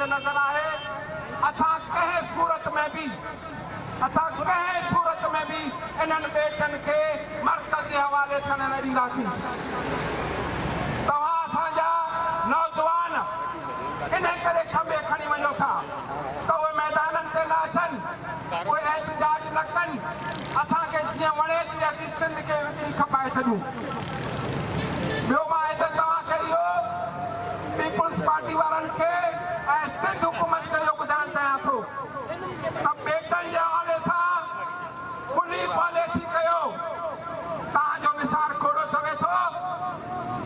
تي نظر آهي، اسان ڪنهن صورت ۾ به اسان ڪنهن صورت ۾ به انهن ٻيٽن کي مرڪز جي حوالي ٿيڻ نه ڏينداسين. توهان اسان جا نوجوان انهي ڪري کنڀي کڻي وڃو ٿا ته اهي ميدانن تي نه اچن، اهي احتجاج نه ڪن، اسان کي جيئن وڻي تيئن اسين سنڌ کي وڪڻي کپائي ڇڏيون. ٻيو مان هتي توهان کي اهو پيپلز پارٽي وارن کي ۽ سنڌ حڪومت کي اهو ٻڌائڻ چاهيان ٿو ته ٻيٽن جي حوالي سان کلي پاليسي ڪيو، توهان جو نثار کوڙو چوي ٿو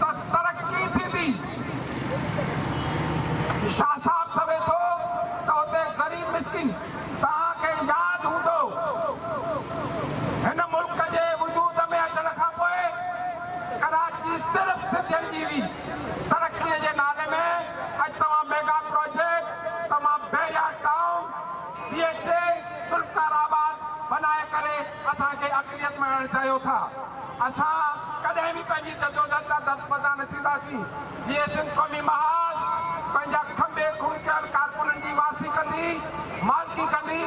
ته ترقي ٿيندي، شاهه صاحب چوي ٿو ته اتي غريب مسڪين، توهان کي ياد هوندو هن ملڪ جي وجود ۾ اچڻ کان پوء ڪراچي صرف سنڌين جي هئي، ترقي جي نالي ۾ اڄ توهان ميگا پراجيڪٽ، توهان Bahria town, D H A, Zulfiqarabad بنائي ڪري اسان کي اقليت ۾ آڻڻ چاهيو ٿا. اسان ڪڏهن به پنهنجي جدوجهد تان دستبردار نه ٿينداسين. جيئي سنڌ قومي محاذ پنهنجا کنڀي خون ڪيل ڪارڪنن جي وارثي ڪندي، مالڪي ڪندي.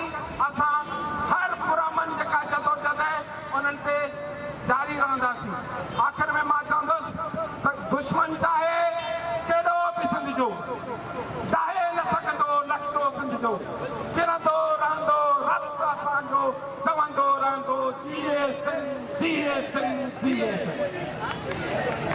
اسان هر پرامن جيڪا جدوجهد آهي انهن تي جاري رهنداسين. آخر ۾ مان چوندس ته دشمن چاهي ڪيڏو به سنڌ جو ڊاهي نه سگهندو نقشو سنڌ جو ڪرندو رهندو رت اسان جو چوندو رهندو جيئي سنڌ جيئي سنڌ جيئي سنڌ.